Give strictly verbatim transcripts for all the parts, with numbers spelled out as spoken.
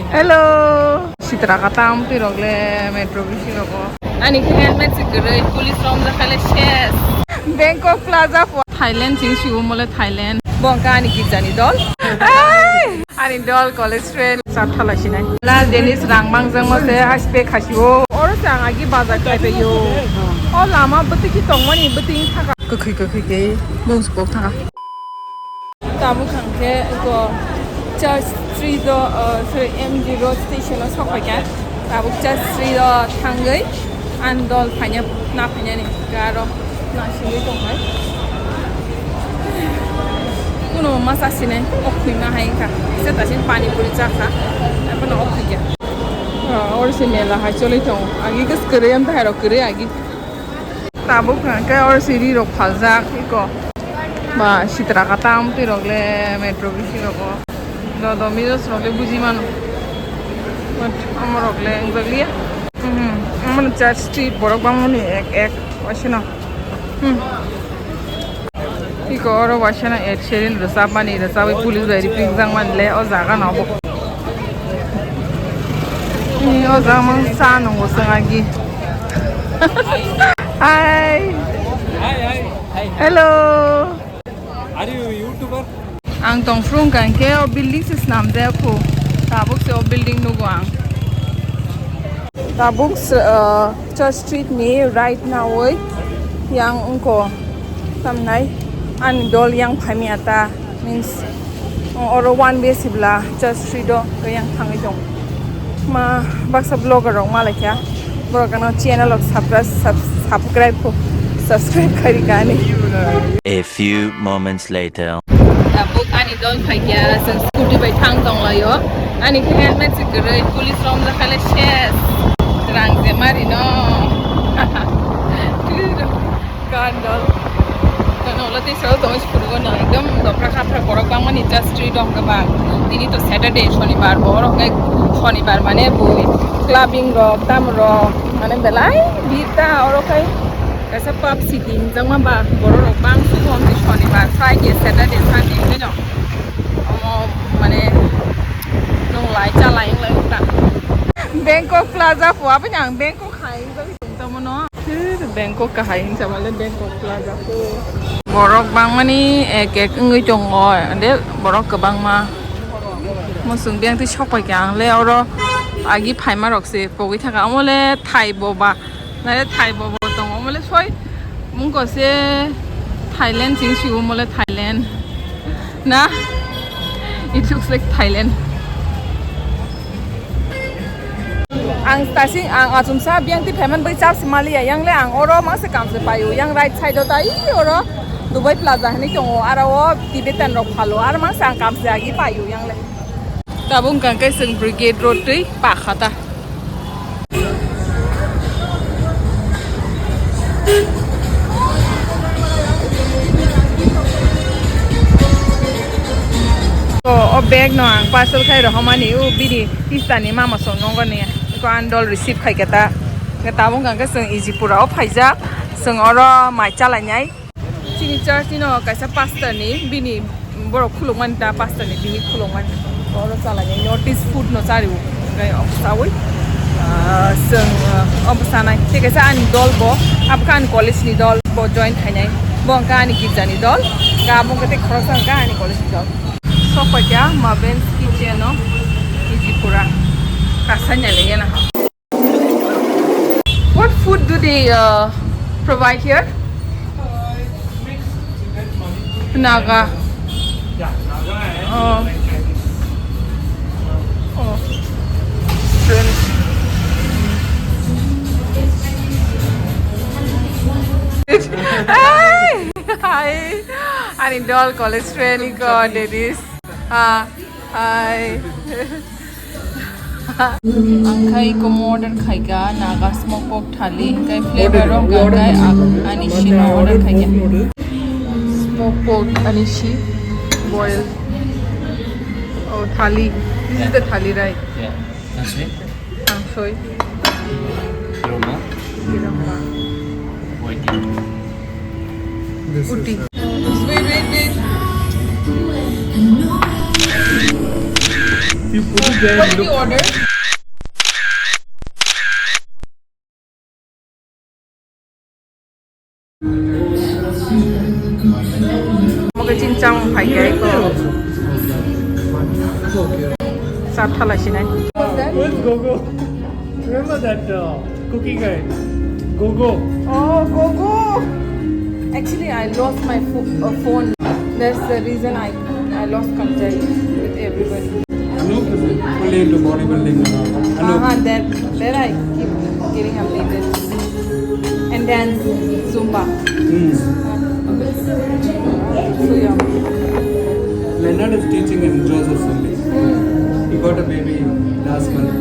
Hello. Sitra katam twi rok le metro bisi rogo. Ani khe helmet se kwrwi, police rom jakha le ses. Bangkok Plaza po. Thailand sing siwo mole Thailand. Bongka ani girjani dol. Ai! Ani dol college friend. Chat thala sinai. La Dennis rang mangjak mo se haspe khasiwo. Oro se ang agi bazar khai phaio. O lama bwtwi ki tongmani bwtwi thaka. Kwkhwi kwkhwi ke bung sukok thaka. Tabuk hwnkhe eko Church Street o, uh, sorry, M G Road station o sokphaikha. Tabuk Church Street o thangwi ani dol phaina, na phainani aro nasingwi tongkha. Kuno ma chasinai, o khwima hai wngkha. Kisa tasin pani puri chakha, abono o khwikha. Ah, oro se mela hai choli tongo. Agi khe kwrwi, amtwi hairok kwrwi agi. Tabuk hwnkhe oro siri rok phaljak eko. Ba sitra katam twi rok le metro bisi rogo. Do do mijo rok le buji mano. But amorok le wngjakliya. Mhm. Amoni Church Street borok bangmani ek ek waisano. Hmm. Eko oro waisano Ed Sheeran rwchapmani, rwchabwi police bai ripikjakmani le o jaga no obo. Ni o jaga mang cha nungo chwng agi. Hi. Hi, hi. Hi, hi. Hello. Are you YouTuber? Ang tongphuru hwnkha hwnkhe o building se snamjak kho. Tabuk se o building nugo ang. Tabuk se, uh, Church Street ni right nawi yang wngkho tamnai ani dol yang phaimya ta means oro one way sibla Church Street o yang thangwi tong ma baksa vlogger rok malaikha borok ano channel rok subscribe sub- subscribe kho subscribe khairika ani. A few moments later. Tabuk ani dol phaikya, chwng scooty bai thang tonglaio. Ani khe helmet se kwrwi, police rom jakha le ses. Rang je mari no. Gandol. Nono ulo tei salo tongwi siphurugo no, ekdom dopra kaphra borok bangmani just street rok kwbang. Tini to Saturday, Shonibar, borok khe Shonibar mane bui clubbing rok, tam rok, mane belai bhir ta oro khai. Kaisa pub city hinjakma ba, borok rok bang sugo hwnwi Shonibar, Friday, Saturday, Sunday hinwi no. Omo mane nung lai cha lai wng lai wng ta. Bangkok Plaza po, aboni ang Bangkok hai wng jagwi tong tamo no. Bangkok kahai hinsa male Bangkok Plaza po. Borok bangmani ek ek wngwi tongo, ande borok kwbangma. Muchung biyang twi sok pai kha ang le oro agi phaima rok se pogwi thaka, omo le Thai boba. Nare Thai bo bo tongo mole soi mungko se Thailand sing siwo mole Thailand na. It looks like Thailand. Ang tasing ang achumsa biyang ti payment bai chap simali ya yang le ang oro mangse kam se payo yang right side o tai oro Dubai Plaza hani tongo aro o Tibetan rok phalo aro mangse ang kam se agi payo yang le. Tabuk hwnkha khe chwng Brigade Road twi pakhata. O, o bag no ang parcel khai rohormani, o bini tistani mama song nongoni. Ko ang dol receive khai khe ta. Tabuk hwnkha khe chwng Ijipura o phaijak. Chwng oro mai chalainai. Chini church ni no kaisa pastor ni bini borok khulukmani ta pastor ni bini khulukmani oro chalai north east food no chari o hwnkhe omo chawi ah, chwng ah, omo chanai tei kaisa ani dol bo abokhe ani college ni dol bo join khainai bo hwnkhe ani girja ni dol abo hwnkhe tei khoroksa hwnkhe ani college ni dol. Sok paikha Maben's kitchen o Ijipura kasai nai le gana. What food do they uh, provide here? Naga. Oh. Oh. Shrimp. Hey! Hi! Ani dol college friend ko Dennis. Ah, hi. Ang khai iko order khaika Naga smoke pork thali, kai flavor rok kai ani sino order khaika. Smoke pork ani si boil. Oh, thali. This is the thali, right? Yeah. Tangsoi. Tangsoi. Hiroma. Hiroma. Waiting. This is, Uti. Uh, Wait, wait, wait. You put it there. What did you order? Omo khe chini chamung phai khe ai ko. Cha thala sinai. What's Gogo? Remember that uh, cookie guy? Gogo. Oh, Gogo. Actually, I lost my fo- uh, phone. That's the reason I, I lost contact with everybody. Anup is it? Only into bodybuilding. Anup. Uh-huh, that, that I keep getting updated. And then Zumba. Hmm. So, yeah. Leonard is teaching in Joseph only. Hmm. He got a baby last month.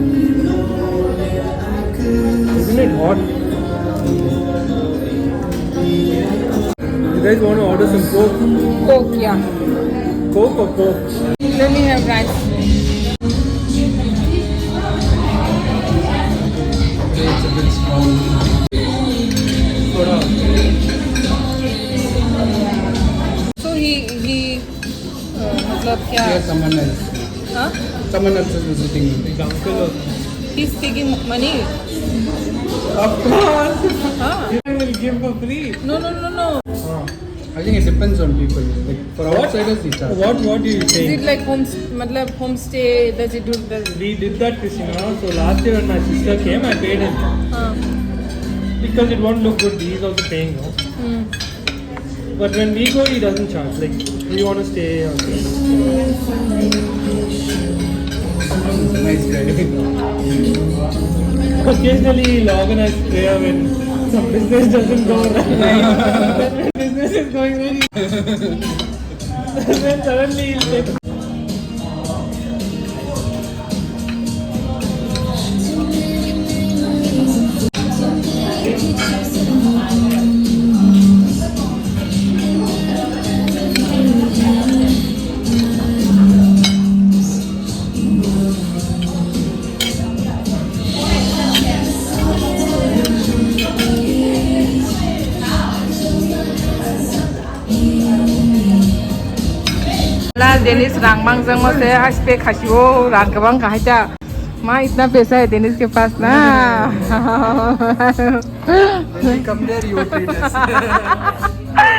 Isn't it hot? You guys want to order some Coke? Coke, yeah. Coke or Coke? Let me have rice. Okay, it's a bit strong. Soda. So he, he, uh, मतलब क्या? Here someone else. Huh? Someone else is visiting me. He's taking money. Of course. Huh? You will give for free. No, no, no, no. I think it depends on people. Like for outsiders, we charge. What, what do you think? Is it like home, मतलब homestay? Does it do the We did that, Christina. So last year when my sister came, I paid him. Huh. Because it won't look good. He's also paying, no? Hmm. But when we go, he doesn't charge. Like, we want to stay or Nice guy. Occasionally, he'll organize prayer when some business doesn't go right. When business is going very. Then suddenly he'll take. La Denis rang mangjak mo se, aste khasi o rang kwbang kha hai ta. Ma itna pesa hai Denis ke paas na. When we come there, you will treat us.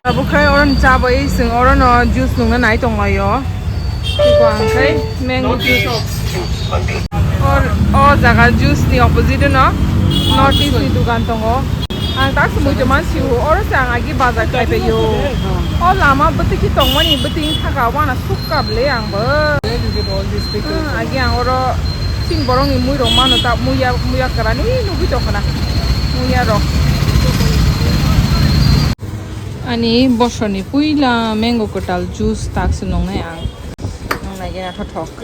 Abo khai oro ni cha bai sing oro no juice nungna nai tong lai o. Ko ang khai mango juice. Or o jaga juice ni opposite no North East ni dukan tongo. Ang tak sumui to man siu, oro se ang agi bazar khai pe yo. O lama bwtwi ki tongmani bwtwi thaka wana sukka ble ang bo. There you get all these pickles. Hmm, agi ang oro sing borok ni mui rok mano ta muya muya kwrani nugui tong khna. Muya rok. Ani bosor ni puila mango kwtal juice tak se nong nai ang. Nong nai gena thothok.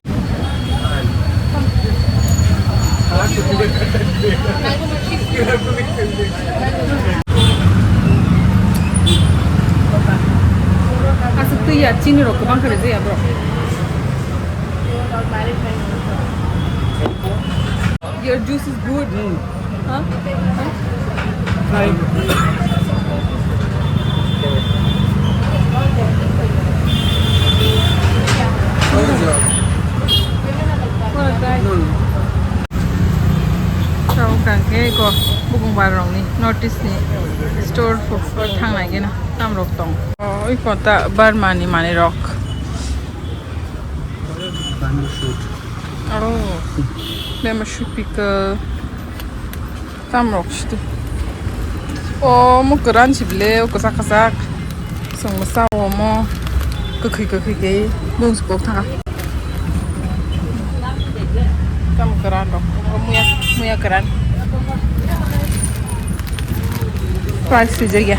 Aswk twi ya, chini rok kwbang kha rijak ya borok. Your juice is good. Hmm. Huh? Huh? Try. Wanna try? No, no. Tabuk tang khe eko bukung bar rokni North East ni store food court thangnai gena tam rok tong. Oh, oi kota Burma ni manwi rok. Bamboo shoot. Oh, bamboo shoot pickle. Tam rok situ. O mo kwran si ble, o kwchak kwchak. Chwng mwsa o mo kwkhwi kwkhwi khe bung si kok thanga. Tam kwran rok, o muya, muya kwran. Price swijak ya.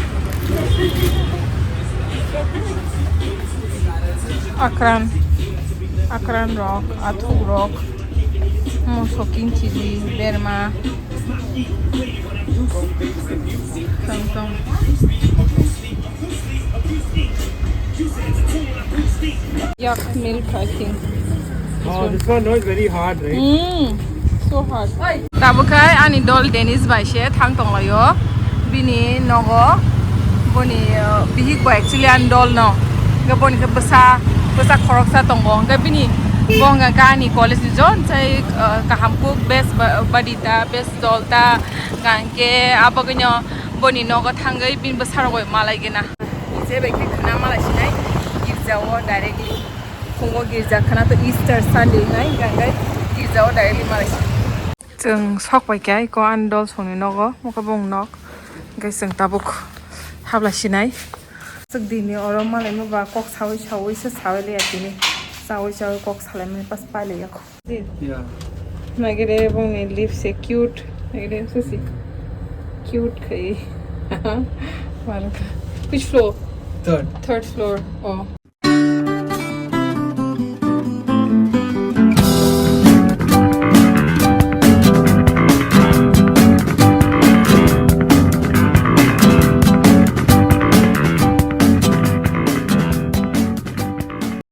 Akran, akran rok, athuk rok, mo soking chili, berma, tong tong. Yak milk, I think. Oh, this one, no, is very hard, right? Mm, so hard. Tabuk khai ani dol Denis bai se thang tong laio. Bini nogo, boni, uh, bihik bo actually ani dol no. Hingke boni khe bwsa, bwsa khoroksa tongo. Hingke bini Bo hwnka khe ani college ni jon sai, ah, kaham kuk bes ba-, badi ta, bes dol ta, hwnka khe abo khe no boni nogo thangwi bini bwsarok bai malai gena. Je bai khe khna malai sinai girja o directly. Phungo girja khna to Easter Sunday nai, hwnka khe girja o directly malai sinai. Chwng sok pai khe ko ani dol songni nogo, mokhe bong nok. Hwnkhe chwng tabuk habla sinai. Chwk dini oro malaima ba kok sawi sawi se sawi liya tini. Sawi sawi kok salaimani pas pai liya kho. Yeah. Nagire bongni lips se cute. Nagire susi. Cute khai. Malka. Which floor? Third. Third floor. Oh.